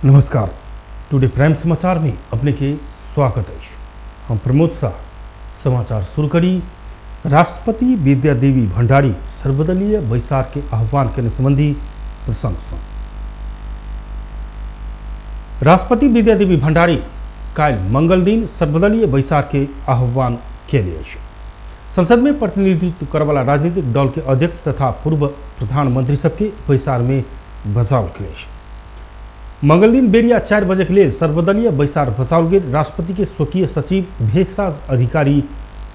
नमस्कार, today prime समाचार में अपने के स्वागत अछि। हम प्रमोद शाह। समाचार शुरू करी। राष्ट्रपति विद्या देवी भंडारी सर्वदलीय बैसार के आह्वान केने संबंधी प्रसंग सँ। राष्ट्रपति विद्या देवी भंडारी काल्हि मंगल दिन सर्वदलीय बैसार के आह्वान केने अछि। संसद में प्रतिनिधित्व करवाला राजनीतिक दल के अध्यक्ष तथा पूर्व प्रधानमंत्री सबके बैसार में बजाओल गेल अछि। मंगल दिन बेरिया 4 बजे के लेल सर्वदलीय बैसार बजाओल गेल राष्ट्रपति के स्वकीय सचिव भेषराज अधिकारी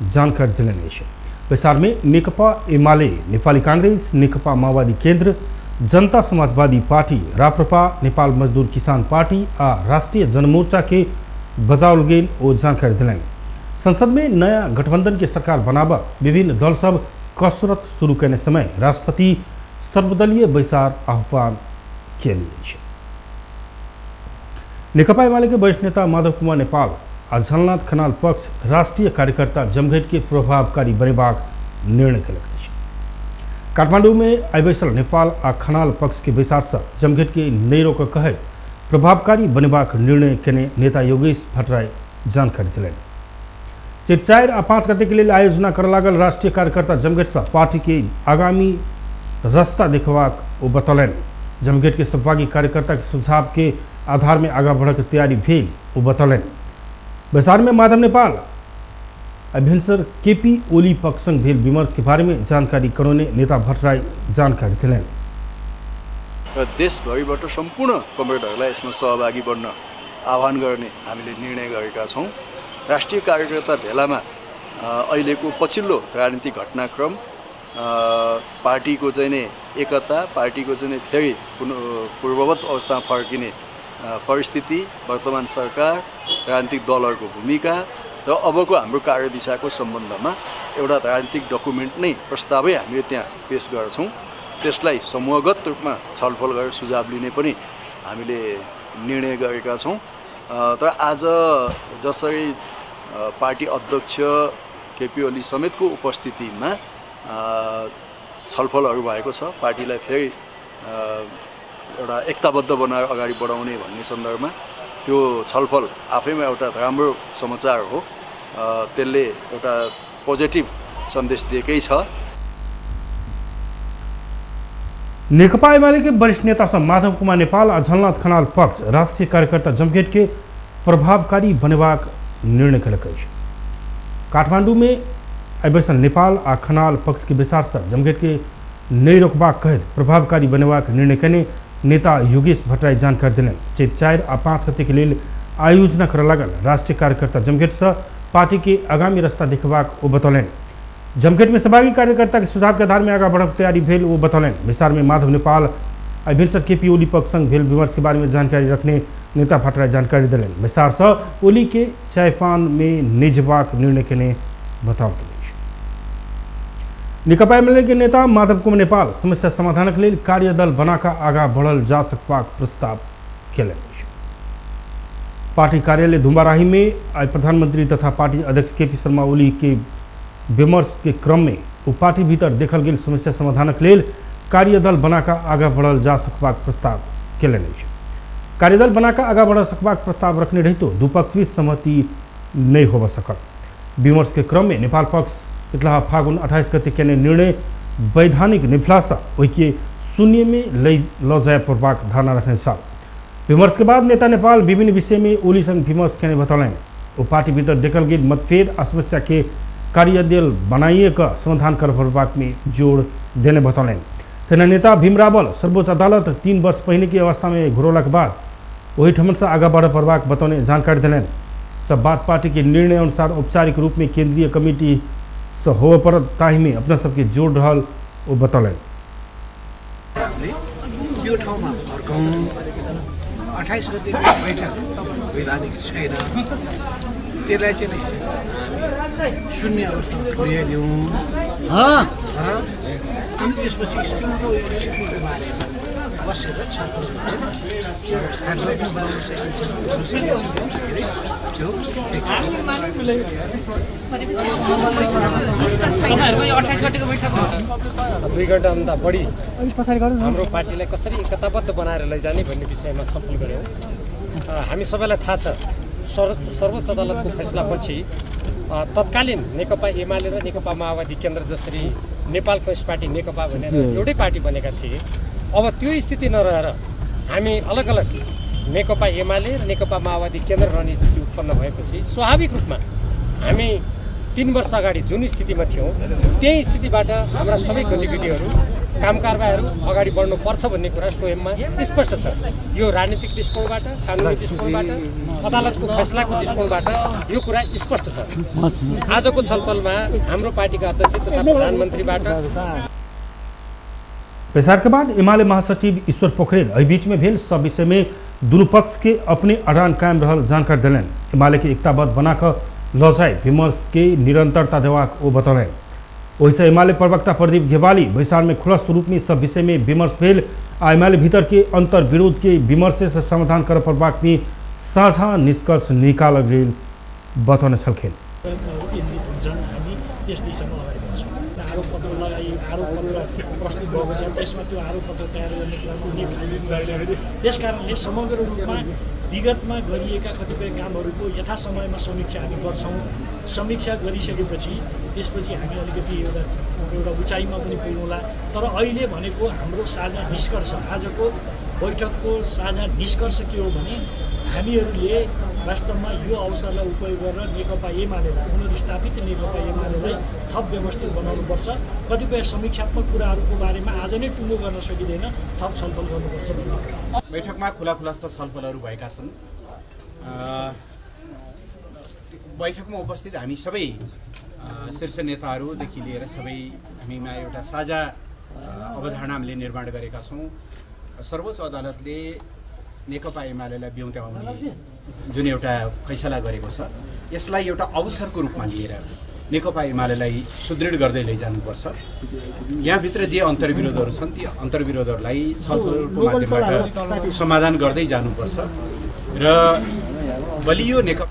जानकारी देलनि अछि। बैसार में नेकपा एमाले, नेपाली कांग्रेस, नेकपा माओवादी केंद्र, जनता समाजवादी पार्टी, राप्रपा, नेपाल मजदूर किसान पार्टी आ राष्ट्रीय जनमोर्चा के बजाओल गेल ओ जानकारी देलनि। संसद में नया गठबंधन के सरकार बनाबऽ विभिन्न दल सब कसरत शुरू केने समय राष्ट्रपति सर्वदलीय बैसार आह्वान केने अछि। नेकपा एमाले के वरिष्ठ नेता माधव कुमार नेपाल आ झलनाथ खनाल पक्ष राष्ट्रीय कार्यकर्ता जमघट के प्रभावकारी बनेबाक निर्णय केलक अछि। काठमांडू में आइ बैसल नेपाल आ खनाल पक्ष के बैसार से जमघट के नहि रोकऽ कहैत प्रभावकारी बनेबाक निर्णय केने नेता योगेश भट्टराई जानकारी देलनि। चैत 4 आ 5 गते के लेल आयोजना करऽ लागल राष्ट्रीय कार्यकर्ता जमघट से पार्टी के आगामी रास्ता देखबाक ओ बतौलनि। जमघट के सहभागी कार्यकर्ता के सुझाव के आधार में आगा बढ़ के तैयारी भेल ओ बतौलनि। बैसार में माधव नेपाल अभियंसर केपी ओली पक्ष संग भेल विमर्श के बारे में जानकारी करौने नेता भट्टराई जानकारी देलनि। र देशभरिबाट सम्पूर्ण कमरेडहरूलाई यसमा सहभागी बन्न आह्वान गर्ने हामीले निर्णय गरेका छौँ। राष्ट्रिय कार्यकर्ता भेलामा अहिलेको पछिल्लो राजनीतिक घटनाक्रम, पार्टीको चाहिँ नि एकता, पार्टीको चाहिँ नि फेरि पूर्ववत अवस्थामा फर्किने परिस्थिति, वर्तमान सरकार, राजनीतिक दलहरूको भूमिका र अबको हाम्रो कार्यदिशाको सम्बन्धमा एउटा राजनीतिक डकुमेन्ट नै प्रस्तावै हामीले त्यहाँ पेश गर्छौँ। त्यसलाई समूहगत रूपमा छलफल गरेर सुझाव लिने पनि हामीले निर्णय गरेका छौँ। तर आज जसरी पार्टी अध्यक्ष केपी ओली समेतको उपस्थितिमा छलफलहरू भएको छ, पार्टीलाई फेरि एउटा एकताबद्ध बनाएर अगाडि बढाउने भन्ने सन्दर्भमा त्यो छलफल आफैमा एउटा राम्रो समाचार हो। त्यसले एउटा पोजिटिभ सन्देश दिएकै छ। नेकपा एमाले के वरिष्ठ नेता सब माधव कुमार नेपाल आ झलनाथ खनाल पक्ष राष्ट्रीय कार्यकर्ता जमघट के प्रभावकारी बनेबाक निर्णय केलक अछि। काठमांडू में आइ बैसल नेपाल आ खनाल पक्ष के बैसार से जमघट के नहि रोकबाक कहैत प्रभावकारी बनेबाक निर्णय केने नेता योगेश भट्टराई जानकारी देलनि। चैत 4 आ 5 गते के लेल आयोजना करऽ लागल राष्ट्रीय कार्यकर्ता जमघट से पार्टी के आगामी रास्ता देखबाक ओ बतौलनि। जमघट में सहभागी कार्यकर्ता के सुझाव के आधार में आगा बढ़क तैयारी भेल ओ बतौलनि। बैसार में माधव नेपाल आ भिनसर केपी ओली पक्ष संग भेल विमर्श के बारे में जानकारी रखने नेता भट्टराई जानकारी देलनि। बैसार से ओली के चायपान में नहि जेबाक निर्णय केने बताओल गेल अछि। नेकपा एमाले के नेता माधव कुमार नेपाल समस्या समाधानक लेल कार्यदल बनाकऽ आगा बढ़ल जा सकबाक प्रस्ताव केलनि अछि। पार्टी कार्यालय धुम्बाराही में आइ प्रधानमंत्री तथा पार्टी अध्यक्ष केपी शर्मा ओली के विमर्श के क्रम में ओ पार्टी भीतर देखल गेल समस्या समाधानक लेल कार्यदल बनाकऽ आगा बढ़ल जा सकबाक प्रस्ताव केलनि अछि। कार्यदल बनाकऽ आगा बढ़ सकबाक प्रस्ताव रखने रहितो दुपक्षीय सहमति नहि होबऽ सकल। विमर्श के क्रम में नेपाल पक्ष पिछला फागुन 28 गते केने निर्णय वैधानिक निफलासा ओहिके शून्य में लऽ जाय पड़बाक धारणा रखने छल। विमर्श के बाद नेता नेपाल विभिन्न विषय में ओली संग विमर्श केने बतौलनि। ओ पार्टी भीतर देखल गेल मतभेद आ समस्या के कार्यदल बनाइए कऽ समाधान कर पड़बाक में जोड़ देने बतौलनि। तहिना नेता भीम रावल सर्वोच्च अदालत 3 वर्ष पहिने के अवस्था में घुरौलाक बाद ओहिठाम से आगा बढ़ पड़बाक बतौने जानकारी देलनि। सब बात पार्टी के निर्णय अनुसार औपचारिक रूप में केंद्रीय कमेटी से होबय पड़त, ताहि में अपना सबके जोड़ रहल ओ बतौलनि। त्यो ठाउँमा फर्कौँ। 28 गतेको बैठक वैधानिक छैन, त्यसलाई चाहिँ हामी शून्य अवस्थामा पुर्याइदिउँ र अनि त्यसपछि सिङ्गो इस्युको बारेमा बसेर छलफल गरेर एउटा कार्यक्रम बनाउन सकिन्छ भन्दाखेरि त्यो दुई घन्टाभन्दा बढी हाम्रो पार्टीलाई कसरी एकताबद्ध बनाएर लैजाने भन्ने विषयमा छलफल गऱ्यौँ। हामी सबैलाई थाहा छ, सर्वोच्च अदालतको फैसलापछि तत्कालीन नेकपा एमाले र नेकपा माओवादी केन्द्र जसरी नेपाल कम्युनिस्ट पार्टी नेकपा भनेर एउटै पार्टी बनेका थिए, अब त्यो स्थिति नरहेर हामी अलग अलग नेकपा एमाले र नेकपा माओवादी केन्द्र रहने स्थिति उत्पन्न भएपछि स्वाभाविक रूपमा हामी 3 वर्ष अगाडि जुन स्थितिमा थियौँ त्यही स्थितिबाट हाम्रा सबै गतिविधिहरू, काम कारबाहीहरू अगाडि बढ्नुपर्छ भन्ने कुरा स्वयंमा स्पष्ट छ। यो राजनीतिक दृष्टिकोणबाट, कानुनी दृष्टिकोणबाट, अदालतको फैसलाको दृष्टिकोणबाट यो कुरा स्पष्ट छ। आजको छलफलमा हाम्रो पार्टीका अध्यक्ष तथा प्रधानमन्त्रीबाट बैसार के बाद एमाले महासचिव ईश्वर पोखरेल एहि बीच में भेल सब विषय में दुनू पक्ष के अपने अड़ान कायम रहल जानकारी देलनि। एमाले के एकताबद्ध बनाकर लऽ जाय विमर्श के निरंतरता देबाक ओ बतौलनि। ओहिसँ एमाले प्रवक्ता प्रदीप घेवाली बैसार में खुलस्त रूप में सब विषय में विमर्श भेल आ एमाले भीतर के अंतर्विरोध के विमर्श से समाधान करय पड़बाक में साझा निष्कर्ष निकालल गेल बतौने छलखिन। केन्द्रित हुन्छन्, हामी त्यस दिशामा अगाडि बढ्छौँ। आरोपपत्र लगाई आरोपपत्र प्रस्तुत भएको छ, त्यसमा त्यो आरोपपत्र तयार गर्ने कुरामा अनेक खामी कुरा छ। त्यस कारणले समग्र रूपमा विगतमा गरिएका कतिपय कामहरूको यथासमयमा समीक्षा हामी गर्छौँ। समीक्षा गरिसकेपछि त्यसपछि हामी अलिकति एउटा उचाइमा पनि पुगौँला। तर अहिले भनेको हाम्रो साझा निष्कर्ष, आजको बैठकको साझा निष्कर्ष के हो भने हामीहरूले वास्तवमा यो अवसरलाई उपयोग गरेर नेकपा एमालेलाई, पुनर्स्थापित नेकपा एमालेलाई थप व्यवस्थित बनाउनुपर्छ। कतिपय समीक्षात्मक कुराहरूको बारेमा आज नै टुङ्गो गर्न सकिँदैन, थप छलफल गर्नुपर्छ भन्ने कुरा। बैठकमा खुला खुलस्त छलफलहरू भएका छन्। बैठकमा उपस्थित हामी सबै शीर्ष नेताहरूदेखि लिएर सबै हामीमा एउटा साझा अवधारणा हामीले निर्माण गरेका छौँ। सर्वोच्च अदालतले नेकपा एमालेलाई ब्यौत्याउने जुन एउटा फैसला गरेको छ, यसलाई एउटा अवसरको रूपमा लिएर नेकपा एमालेलाई सुदृढ गर्दै लैजानुपर्छ। यहाँभित्र जे अन्तर्विरोधहरू छन् ती अन्तर्विरोधहरूलाई छलफलको माध्यमबाट समाधान गर्दै जानुपर्छ र बलियो नेकपा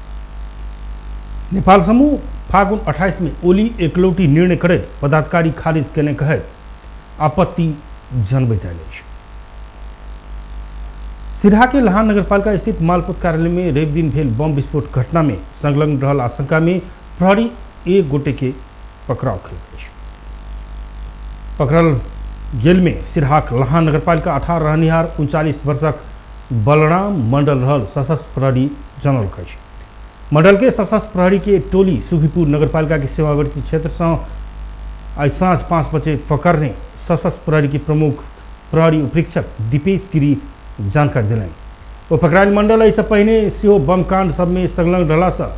नेपाल समूह फागुन 28 में ओली एकलौटी निर्णय करैत पदाधिकारी खारिज केने कहैत आपत्ति जनबैत आयल अछि। सिरहा के लहान नगरपालिका स्थित मालपोत कार्यालय में रवि दिन भेल बम विस्फोट घटना में संलग्न रहल आशंका में प्रहरी एक गोटे के पकड़ाव कयलक अछि। पकड़ल गेल में सिरहाक लहान नगरपालिका 18 रहनिहार 39 वर्षक बलराम मंडल रहल सशस्त्र प्रहरी जनौलक अछि। मंडल के सशस्त्र प्रहरी के टोली सुखीपुर नगरपालिका के सीमावर्ती क्षेत्र से आज साँझ 5 बजे पकड़ने सशस्त्र प्रहरी के प्रमुख प्रहरी उपरीक्षक दीपेश गिरी जानकारी दिलनि। ओ पकड़ायल मंडल एहिसँ पहिने सेहो बम कांड सबमे संलग्न रहलासँ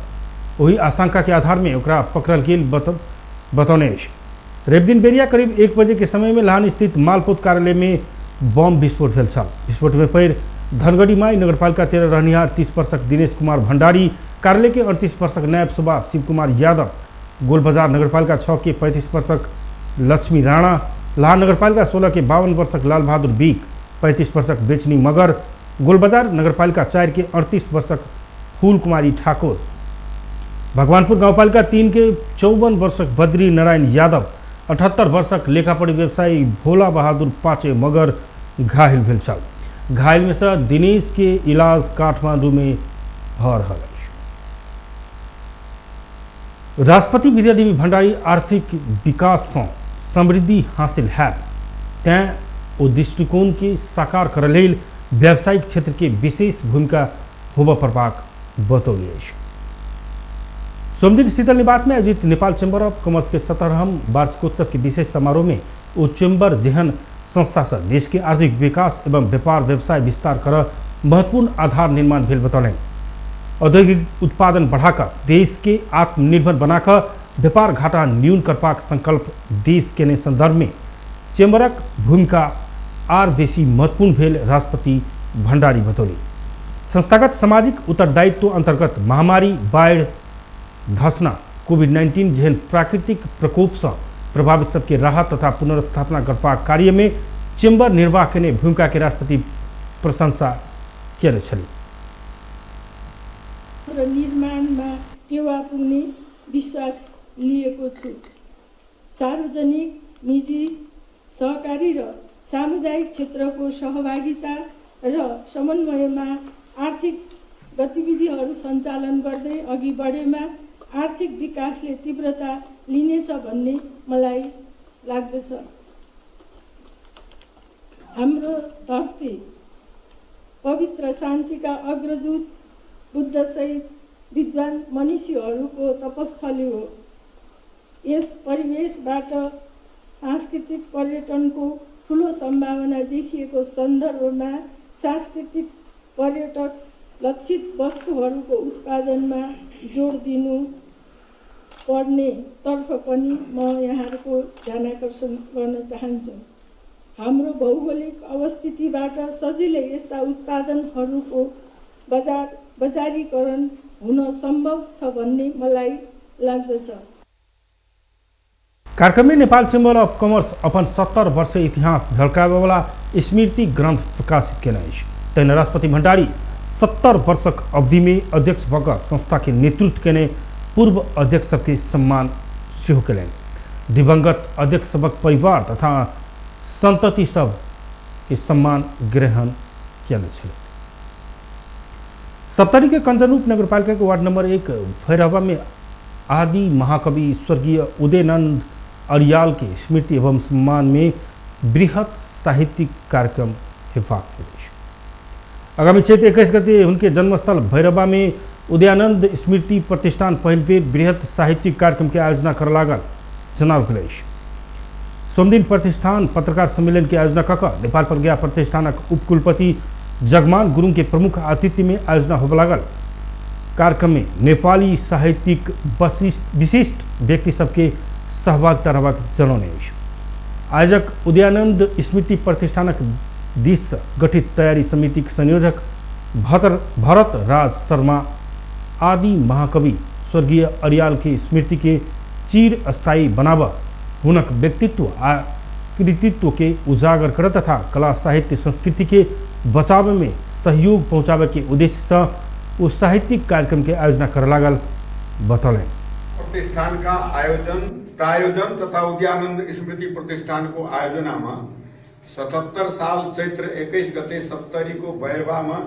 ओहि आशंका के आधार में ओकरा पकड़ल गेल बतौने अछि। रविदिन बेरिया करीब 1 बजे के समय में लहान स्थित मालपोत कार्यालय में बम विस्फोट भेल छल। विस्फोट में पैर धनगढ़ी माई नगरपालिका 13 रहनिहार 30 वर्षक दिनेश कुमार भंडारी, कार्यालय के 38 वर्षक नायब सुबा शिव कुमार यादव, गोलबाजार नगरपालिका 6 के 35 वर्षक लक्ष्मी राणा, लहान नगरपालिका 16 के 52 वर्षक लाल बहादुर बीक, 35 वर्षक बेचनी मगर, गोलबाजार नगरपालिका 4 के 38 वर्षक फूल कुमारी ठाकुर, भगवानपुर गाउँपालिका 3 के 54 वर्षक बद्री नारायण यादव, 78 वर्षक लेखापढ़ी व्यवसायी भोला बहादुर पाचे मगर घायल भेल छल। घायल में से दिनेश के इलाज काठमांडू में भऽ रहल अछि। राष्ट्रपति विद्यादेवी भंडारी आर्थिक विकास सँ समृद्धि हासिल हैत तैं ओ दृष्टिकोण के साकार करय लेल व्यावसायिक क्षेत्र के विशेष भूमिका होबय पड़बाक बतौली अछि। सोमदिन शीतल निवास में आयोजित नेपाल चैम्बर ऑफ कॉमर्स के 17वां वार्षिकोत्सव के विशेष समारोह में ओ चैम्बर जेहन संस्था से देश के आर्थिक विकास एवं व्यापार व्यवसाय विस्तार कर महत्वपूर्ण आधार निर्माण भेल बतौलनि। औद्योगिक उत्पादन बढ़ाकर देश के आत्मनिर्भर बनाकर व्यापार घाटा न्यून करबाक संकल्प देश के संदर्भ में चैम्बरक भूमिका आर बेसी महत्वपूर्ण भेल राष्ट्रपति भंडारी बतौली। संस्थागत सामाजिक उत्तरदायित्व अंतर्गत महामारी, बाढ़ि, धसना, कोविड-19 जेहन प्राकृतिक प्रकोप से प्रभावित सबके राहत तथा पुनर्स्थापना करबाक कार्य में चेम्बर निर्वाह केने भूमिका के राष्ट्रपति प्रशंसा केने छली। र निर्माणमा टेवा पुग्ने विश्वास लिएको छु। सार्वजनिक, निजी, सहकारी र सामुदायिक क्षेत्रको सहभागिता र समन्वयमा आर्थिक गतिविधिहरू सञ्चालन गर्दै अघि बढेमा आर्थिक विकासले तीव्रता लिनेछ भन्ने मलाई लाग्दछ। हाम्रो धरती पवित्र शान्तिका अग्रदूत बुद्धसहित विद्वान मनीषीहरूको तपस्थली हो। यस परिवेशबाट सांस्कृतिक पर्यटनको ठुलो सम्भावना देखिएको सन्दर्भमा सांस्कृतिक पर्यटक लक्षित वस्तुहरूको उत्पादनमा जोड दिनु पर्ने तर्फ पनि म यहाँहरूको ध्यानाकर्षण गर्न चाहन्छु। हाम्रो भौगोलिक अवस्थितिबाट सजिलै यस्ता उत्पादनहरूको बजारीकरण हुन सम्भव छ भन्ने मलाई लाग्दछ। कार्यक्रम में नेपाल चेम्बर अफ कॉमर्स अपन 70 वर्ष इतिहास झलकाबैवाला स्मृति ग्रंथ प्रकाशित केने अछि। तहिना राष्ट्रपति भण्डारी 70 वर्षक अवधि में अध्यक्ष भऽ कऽ संस्था के नेतृत्व केने पूर्व अध्यक्ष सबके सम्मान सेहो केलनि। दिवंगत अध्यक्ष सबक परिवार तथा संतति सब के सम्मान ग्रहण केने छलनि। सप्तरी के कंचनरूप नगरपालिका के वार्ड नंबर 1 भैरहवा में आदि महाकवि स्वर्गीय उदयनंद अरियाल के स्मृति एवं सम्मान में बृहत साहित्यिक कार्यक्रम हेबाक अछि। आगामी चैत 21 गते उनके जन्मस्थल भैरहवा में उदयानंद स्मृति प्रतिष्ठान पहिल बेर बृहत साहित्यिक कार्यक्रम के आयोजना कर लागल जनाओल गेल अछि। सोमदिन प्रतिष्ठान पत्रकार सम्मेलन के आयोजना कऽ नेपाल प्रज्ञा प्रतिष्ठानक उपकुलपति जगमान गुरुङ के प्रमुख आतिथ्य में आयोजना होबय लागल। कार्यक्रम में नेपाली साहित्यिक विशिष्ट व्यक्ति सबके सहभागिता रहबाक जनौने अछि। आयोजक उदयानंद स्मृति प्रतिष्ठानक दिस गठित तैयारी समितिक संयोजक भरत राज शर्मा आदि महाकवि स्वर्गीय अरियाल के स्मृति के चिर स्थायी बनाब हुनक व्यक्तित्व आ कृतित्व के उजागर कर तथा कला साहित्य संस्कृति के बचावे में सहयोग पहुँचावे के उद्देश्य से वो साहित्यिक कार्यक्रम के आयोजना कर लागल बतौलनि। प्रतिष्ठान का आयोजन प्रायोजन तथा उदयानंद स्मृति प्रतिष्ठान को आयोजना में 77 साल चैत्र 21 गते सप्तरी को भैरवा में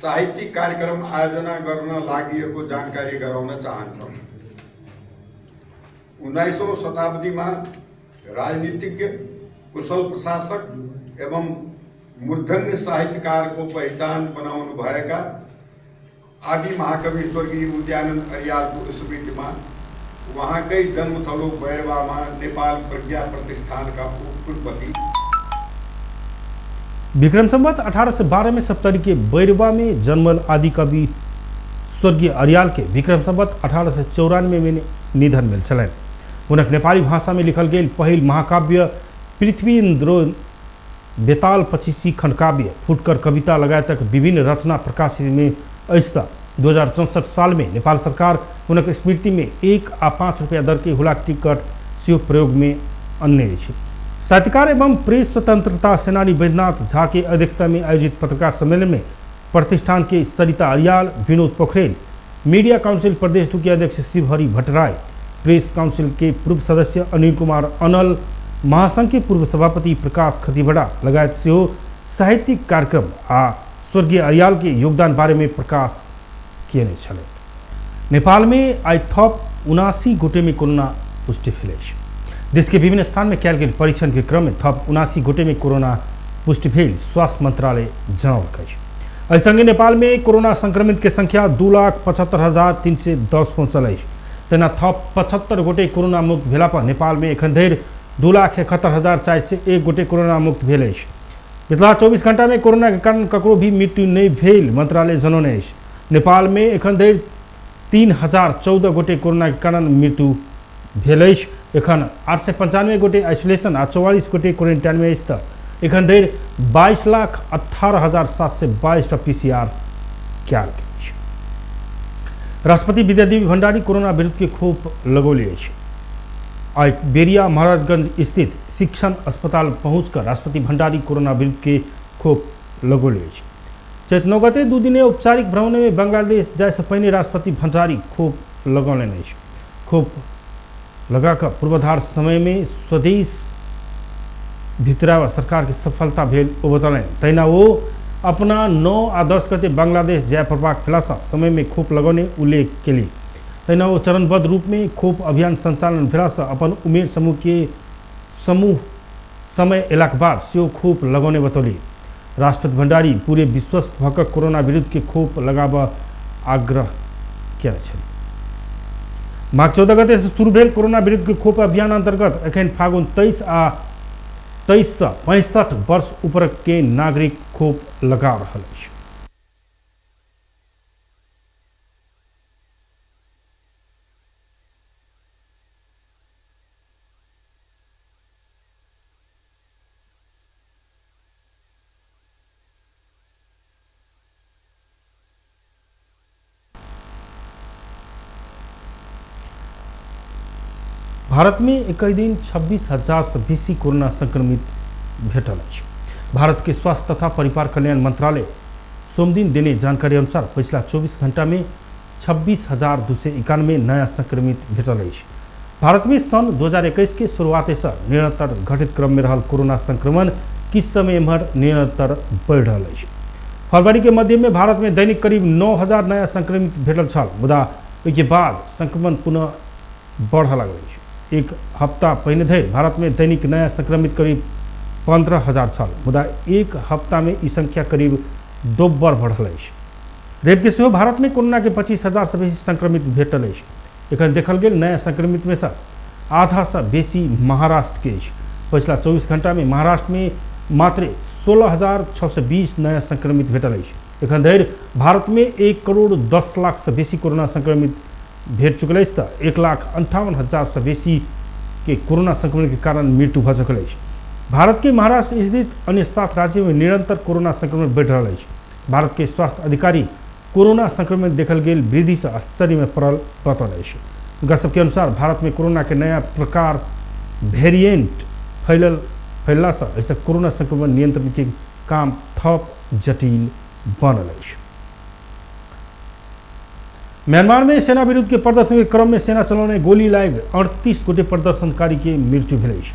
साहित्यिक कार्यक्रम आयोजना गर्न लागिएको जानकारी गराउन चाहन्छौँ। 19औं शताब्दी में राजनीतिज्ञ, कुशल प्रशासक एवं मूर्धन्य साहित्यकार को पहिचान बनाउनु भएका आदि महाकवि स्वर्गीय उदयानंद अरियाल को स्मृति में वहाँकै जन्मथलो भैरवा में नेपाल प्रज्ञा प्रतिष्ठान का उपकुलपति विक्रम संवत 1812 में सप्तरी के बैरवा में जन्मल आदि कवि स्वर्गीय अरियाल के विक्रम संवत 1894 में निधन भेल छलनि। हुनक नेपाली भाषा में लिखल गेल पहिल महाकाव्य पृथ्वीन्द्र बेताल 25 खंडकाव्य, फुटकर कविता लगायतक विभिन्न रचना प्रकाशित में अछि। त 2064 साल में नेपाल सरकार हुनक स्मृति में 1 आ 5 रुपया दर के हुलाक टिकट सेहो प्रयोग में अनने अछि। साहित्यकार एवं प्रेस स्वतंत्रता सेनानी बैद्यनाथ झा के अध्यक्षता में आयोजित पत्रकार सम्मेलन में प्रतिष्ठान के सरिता अरियाल, विनोद पोखरेल, मीडिया काउंसिल प्रदेश 2 के अध्यक्ष शिवहरि भट्टराई, प्रेस काउंसिल के पूर्व सदस्य अनिल कुमार अनल, महासंघ के पूर्व सभापति प्रकाश खतिवड़ा लगायत सेहो साहित्यिक कार्यक्रम आ स्वर्गीय अरियाल के योगदान बारे में प्रकाश केने छलनि। नेपाल में आइ थप 79 गोटे में कोरोना पुष्टि भेल अछि। देश के विभिन्न स्थान में कयल गेल परीक्षण के क्रम में थप 79 गोटे में कोरोना पुष्टि भेल स्वास्थ्य मंत्रालय जनौलक अछि। एहि संगे नेपाल में कोरोना संक्रमित के संख्या 2,75,310 पहुँचल अछि। तहिना थप 75 गोटे कोरोना मुक्त भेला पर नेपाल में एखन धरि 2,71,401 गोटे कोरोना मुक्त भेल अछि। पिछला 24 घंटा में कोरोना के कारण ककरो भी मृत्यु नहीं भेल मंत्रालय जनौने अछि। नेपाल में एखन धरि 3,014 गोटे कोरोना के कारण मृत्यु भेल अछि। एखन 895 गोटे आइसोलेशन आ 44 गोटे क्वारेंटाइन में अछि। त एखन धरि 22,18,722 पीसीआर कयल गेल अछि। राष्ट्रपति विद्यादेवी भण्डारी कोरोना विरुद्ध के खोप लगौले अछि। आइ बेरिया महाराजगंज स्थित शिक्षण अस्पताल पहुँचकर राष्ट्रपति भण्डारी कोरोना विरुद्ध के खोप लगौले अछि। चैत 9 गते 2 दिने औपचारिक भ्रमण में बांग्लादेश जाय से पहिने राष्ट्रपति भण्डारी खोप लगौलनि अछि। खोप लगाकर पूर्वाधार समय में स्वदेश भितरावा सरकार के सफलता भेल ओ बतौलनि। तहिना ओ अपना 9 आ 10 गते बांग्लादेश जाय पड़बाक भेलासँ समय में खोप लगौने उल्लेख केली। तहिना ओ चरणबद्ध रूप में खोप अभियान संचालन भेलासँ अपन उमेर समूह के समूह समय अयलाक बाद सेहो खोप लगौने बतौली। राष्ट्रपति भण्डारी पूरे विश्वस्त भऽ कऽ कोरोना विरुद्ध के खोप लगाबऽ आग्रह कयने छथि। माघ 14 गते से शुरू भेल कोरोना विरुद्ध के खोप अभियान अंतर्गत एखन फागुन 23 आ 23 से 65 वर्ष ऊपर के नागरिक खोप लगा रहल अछि। भारत में 21 दिन 26,000 से बेसी कोरोना संक्रमित भेटल अछि। भारत के स्वास्थ्य तथा परिवार कल्याण मंत्रालय सोमदिन देने जानकारी अनुसार पिछला 24 घंटा में 26,291 नया संक्रमित भेटल अछि। भारत में सन 2021 के शुरुआते से निरंतर घटित क्रम में रहल कोरोना संक्रमण किछु समय एम्हर निरंतर बढ़ि रहल अछि। फरवरी के मध्य में भारत में दैनिक करीब 9,000 नया संक्रमित भेटल छल, मुदा ओहिके बाद संक्रमण पुनः बढ़ऽ लागल अछि। एक हफ्ता पहिने धरि भारत में दैनिक नया संक्रमित करीब 15,000 छल, मुदा एक हफ्ता में ई संख्या करीब दोब्बर बढ़ल अछि। रवि के सेहो भारत में कोरोना के 25,000 से बेसी संक्रमित भेटल अछि। एखन देखल गेल नया संक्रमित में से आधा से बेसी महाराष्ट्र के अछि। पिछला 24 घंटा में महाराष्ट्र में मात्र 16,620 नया संक्रमित भेटल अछि। एखन धरि भारत में 1,10,00,000 से बेसी कोरोना संक्रमित भेट चुकल अछि तऽ 1,58,000 से बेसी के कोरोना संक्रमण के कारण मृत्यु भऽ चुकल अछि। भारत के महाराष्ट्र स्थित अन्य 7 राज्य में निरंतर कोरोना संक्रमण बढ़ि रहल अछि। भारत के स्वास्थ्य अधिकारी कोरोना संक्रमण देखल गेल वृद्धि से आश्चर्य में पड़ल बतौल अछि। हुनका सबके अनुसार भारत में कोरोना के नया प्रकार वेरिएंट फैलला से एहिसँ कोरोना संक्रमण नियंत्रण के काम थप जटिल बनल अछि। म्यांमार में सेना विरुद्ध के प्रदर्शन के क्रम में सेना चलौने गोली लागि 38 गोटे प्रदर्शनकारी के मृत्यु भेल अछि।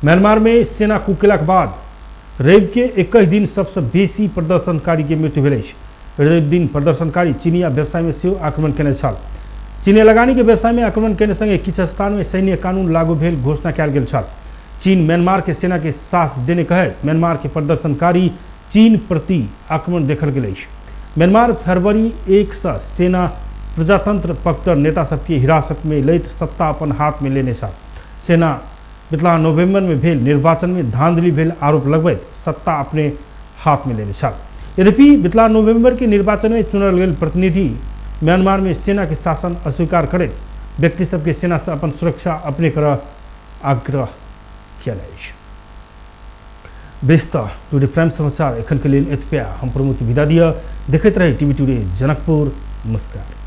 म्यांमार में सेना कू केलाक बाद रवि के 21 दिन सबसे बेसी प्रदर्शनकारी के मृत्यु भेल अछि। रवि दिन प्रदर्शनकारी चीनिया व्यवसाय में सेहो आक्रमण केने छल। चीनिया लगानी के व्यवसाय में आक्रमण केने संगे किछु स्थान में सैन्य कानून लागू भेल घोषणा कयल गेल छल। चीन म्यांमार के सेना के साथ देने कहैत म्यांमार के प्रदर्शनकारी चीन प्रति आक्रमण देखल गेल अछि। म्यांमार फरवरी 1 से सेना प्रजातंत्र पक्षधर नेता सबके हिरासत में लैत सत्ता अपन हाथ में लेने छल। सेना बितला नवंबर में भेल निर्वाचन में धांधली भेल आरोप लगबैत सत्ता अपने हाथ में लेने छल। यद्यपि बितला नवंबर के निर्वाचन में चुनल गेल प्रतिनिधि म्यांमार में सेना के शासन अस्वीकार करैत व्यक्ति सबके सेना से अपन सुरक्षा अपने कर आग्रह कयल अछि। बेस तऽ टुडे प्राइम समाचार एखन के लेल एतबे। हम प्रमोद विदा दिअ। देखैत रही टीवी टुडे जनकपुर। नमस्कार।